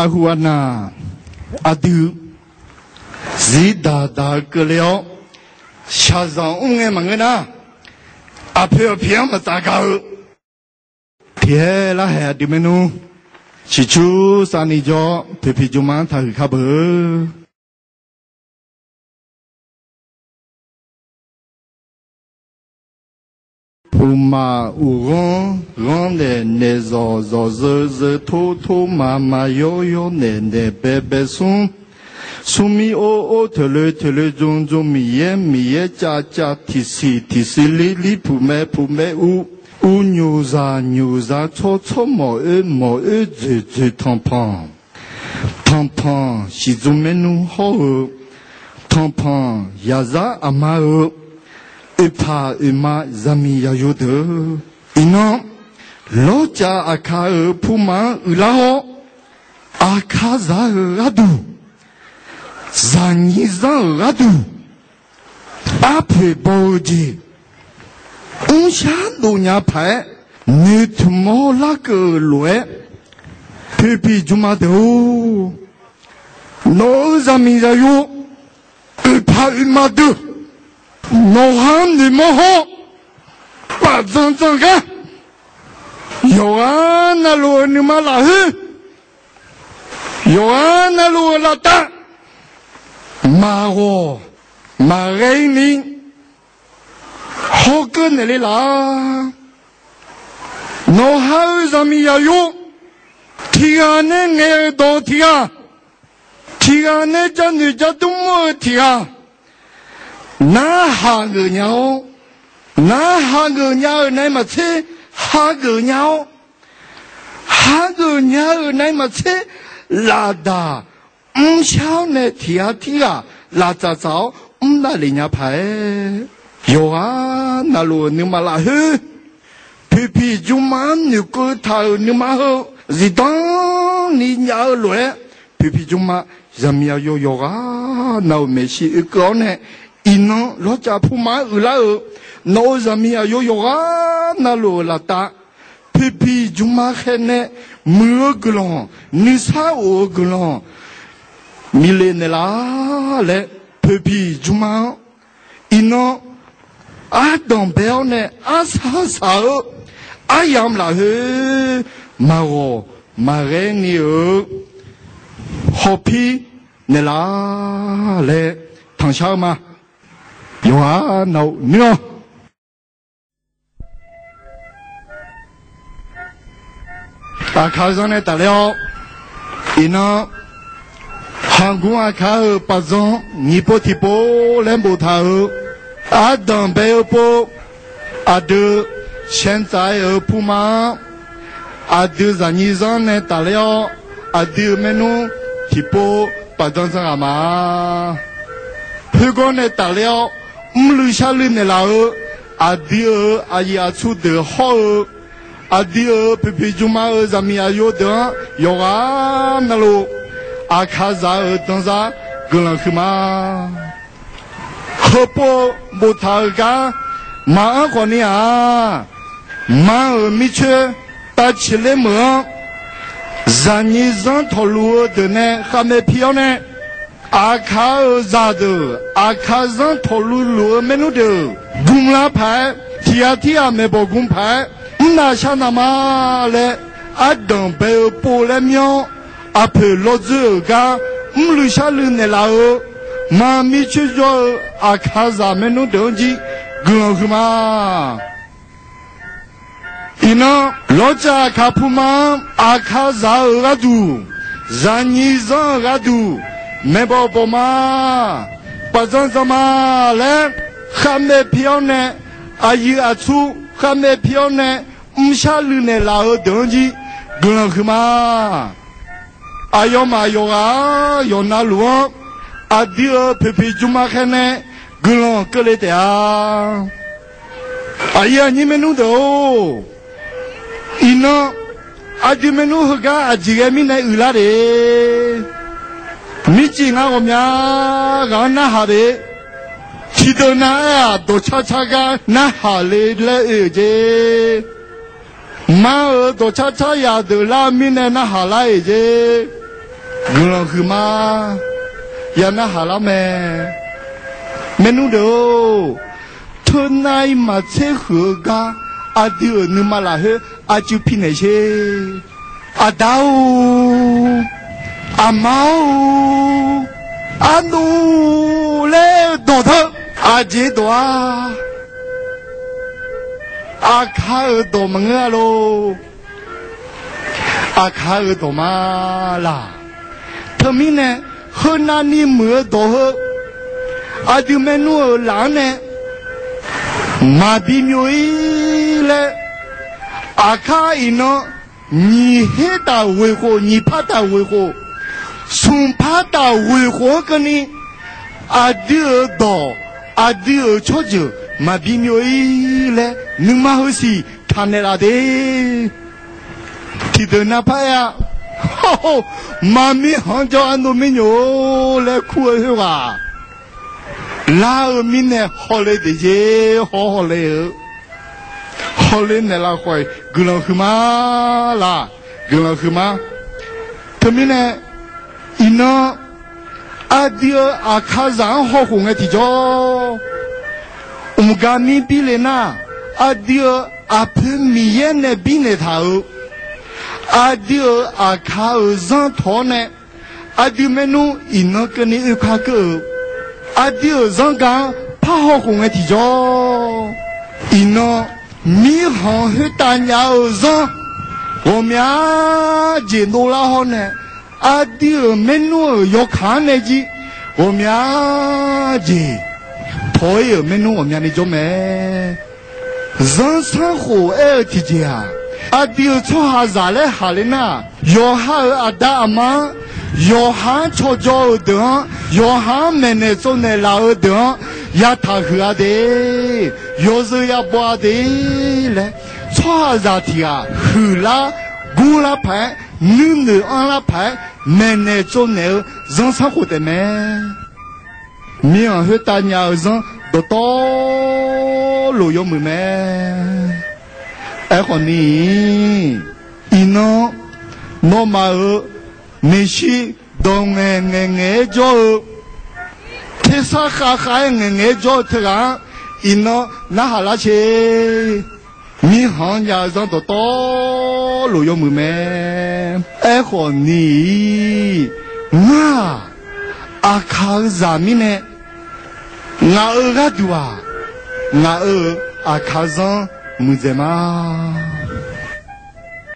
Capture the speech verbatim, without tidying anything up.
Aqhuq aqnaq aqdui, zif daq daq-eu keuvle-awr, shaqzanq mr ngae maqngeur nar, aqpoeq aqpiq-anr maqtsaf gaq-eu, tiqhaer larhaeq aqdui maernmr ciqcur savni jawr-awr, poeqpiq jmrma-anr taqhuiq kar beu. Uqmaf uqghanr ghanr naeq, naeq zawq zawq zeu zeu, tor tor maf maf yawr yawr, naeq naeq bae bae smr, smr mir or or, toeqloe toeqloe, dzm dzm miqyaer miqyaer, cav cav tiqsiq tiqsiq, lir lir puq mae puq mae, uv uv, nyoqzaq nyoqzaq, tsawr tsawr mawq oer mawq oer, dzoeq dzoeq tanqpanq. Tanqpanq shiqdzm maernmr hawr-eu, tanqpanq yaqzar aqma-eu, oeqpaq oeqma zaqmiq zaqyo deuq-eu, iqnan lawrcav aqkaq-euq puma-anr uiqlar-awr, aqkaqzaq-euq gharduq, zaqnyiq zanr-euq gharduq, arpoeq baw-eu jeq, mrshar dov nya paq-aer, noeqtmq-awr larkeuv-euq lof-aer, poeqpiq jmrma deuq-or, nawq-euq zaqmiq zaqyo, oeqpaq oeqma deuq, nawqha-anr noeqmawr hawr, paf dzan dzan gar, yawqghaq navluf-euq nuima lafkhoer, yawqghaq navluf-euq laftav, maqghawq maqghae-ir ni hawkeuv naeqle laf. Nawqha-euq zaqmiq zaqyo, tiqghaq nae ngaeq-euq dawq tiqghaq, tiqghaq nae janoeq jadmr mr-eu tiqghaq, narhaq geuf nya-awr, narhaq geuf nya-euq nae maqtser, hageuf nya-awr, hageuf nya-euq nae maqtser, lafdaq mrshar-awr nae tiqghaq tirghaq laftsaf tsaf-awr mr davlef nya paq-aer, yawqghaq navluf-euq nuima lafkhoer, poeqpiq jmrma-anr noeqkeuv taq-euq nuima heu, zifdan ni nyav-eu lof-aer, poeqpiq jmrma, zaqmiq aqyawf yawqghaq nav-euq maeqshi oekeuv-awr nae, iqnan lawrcav puma-anr uiqlar-euq, nawq-euq zaqmiq aqyawf yawqghaq navluf-euq laftav, poeqpiq jmrma khaer nae, muiq-eu guiqlanq, nuisar of-eu guiqlanq, miqle naeqlaf laer, poeqpiq jmrma-anr, iqnan ardanq bae-awr nae arsaq saq-eu aryamq lafkhoer, maqghawq maqghae ni-eu hawpir naeqlaf laer tanqshar-eu ma. Yawqghaq nav-euq nuir-awr, Aqkaq zanr nae tafler-awr, iqnan, Hanqgmr Aqkaq-euq paqdzanr nyiq pov tiqpov laer boftaq-euq, ardanq bae-eu pov, aqdui shaevdzav-aer-euq puma-anr, aqdui zaqnyiq zanr nae tafler-awr, aqdui-euq maernmr tiqpov paqdzanr dzanr ghaq ma. Khoergawr nae tafler-awr, mrluiv sharluiv naeqlaf-eu, aqdui-euq aqyuif aqtsu deuq hawr-eu, aqdui-euq poeqpiq jmrma-euq zaqmiq aqyawf deuq-anr yawqghaq navluf, Aqkaqzaq-euq danzar guiqlanq huiqma. Heupov-eu boftaq-euq gar maqanr khawfni-aq, ma-euq mircoer tavciq ler meuq-anr, zaqnyiq zanr tawqluf-eu deuq nae khavmae pi-awr nae, Aqkaq-euq zaqdeuq, Aqkaq zanr tawqluf luf-eu maernmr deuq gmlar paq-aer, tiqghaq tirghaq maeqbawq gm paq-aer, mrnaq sharnaq ma laer, ardanq bae-eu pov laer myanr-awr, aqpoeq lawr dzoer-euq gar mrluiv sharluiv naeqlaf-eu, ma mircoer jawr-eu Aqkaqzaq maernmr deuq-anr jir guiqlanq huiqma. Iqnan, lawrcav Aqkaq puma-anr Aqkaqzaq-euq gharduq, zaqnyiq zanr-euq gharduq, maeqbawq bawq ma, paqdzanr dzanr ma laer, khavmae pi-awr nae, aqyuif aqtsu khavmae pi-awr nae, mrshar luiv naeqlaf-eu deuq-anr jir guiqlanq huiqma. Aqyawfmaf yawqghaq yawqnavluf-anr, aqdui-euq poeqpiq jmrma khaer nae guiqlanq keuvle taef-a. Aqyuif aqnyir maernmr deuq-or, iqnan aqdui maernmr heugar aqjeq ghae mirnae uiqlar de. Mircif ngar ghawqmya ghaq-anr narhaq de. Tiqdeuq nav-aer-aq, dawqcar car gar narhaq le laer oe-euq jeq. Ma-euq dawqcar car yaq deuq lar mirnae narhaq lar-iq jeq. Guiqlanq huiqma. Ya narhaq lar mae. Maernmr deuq-or, teunav-iq maqtser huiq-eu gar aqdui-euq nuima lafkhoer aqcuiv pi naeq sher. Aqda-or, aqma-or, arnov laer-eu dawq teu, aqjeq dawq-a. Aqkaq-euq dawq maqngeur-a lor. Aqkaq-euq dawq ma laq. Teumirnae, heunavni muiq-eu dawq heu, aqdui maernmr-euq laf-anr nae maqbi myov-ir laer, aqkar iqnan nyiq her taq ghoeq khof, nyiq par taq ghoeq khof, smq par taq ghoeq khof-anr keuvni, aqdui-euq dawq, aqdui-euq tsawrjeuq maqbi myov-ir laer nuima heusiq taqnaeq laf de. Tiqdeuq nav par aer-a, maqmir khanq-anr jawr arnov mirnyoq-or laer kur-eu khoerghaq, lar-eu mirnae hawle deq jer, haw hawle-eu, hawle naeq laf khawf-iq guiqlanq huiqma laq, guiqlanq huiqma. Teumirnae, iqnan aqdui-euq aqkaqzaq-anr hawkhof ngae tiqjawr, mqgar mir birle nar, aqdui-euq aqpoeq Miqyaer nae birnaeq taq-euq, aqdui-euq aqkaq-euq zanr tawq-awr nae, aqdui maernmr iqnan keuvni oekar keuv-euq, aqdui-euq zanrgaq-anr parhaw khof ngae tiqjawr, iqnan mirkhanq khoertav nya-eu zanr ghawqmya jeq dovlar hawr nae, aqdui-euq maernmr-euq yawkaq-anr nae jir ghawqmya jeq paw-ir-euq maernmr ghawqmyani jawr mae. Zanrsanrkhof aer-eu tiqjeq-aq, aqdui-euq tsawrhaqzaq laer haq le nar, yawqha-euq aqda aqma-anr, yawqha-anr cawjaw-euq deuq-anr, yawqha-anr maeqnaeq tsovnaeq laf-eu deuq-anr yataq huiq-a de, yawzeu yabaw-a de laer, tsawrhaqzaq tiq ghaq huiqlar gurlar paq-aer, nuinoeq anrlar paq-aer maeqnaeq tsovnaeq-eu zanrsanrkhof taef mae. Mirkhanq khoertav nya-eu zanr dawqtawvluf yawmuiq mae. Aerkhawf ni-iq, iqnan nawmaf-euq maeqshi dawq ngaeq ngaeq ngaeq-aer jawr-eu, tersar khav khav-aer ngaeq ngaeq-aer jawr-eu teughaq-anr iqnan narhaq lar sher. Mirkhanq-anr nya-eu zanr dawqtawvluf yawmuiq mae. Aerkhawf ni-iq, ngar-aq, aqkaq-eu zaq mirnae, ngaq-euq gharduq-aq, ngaq-euq aqkaq zanr muiqdzaeq ma.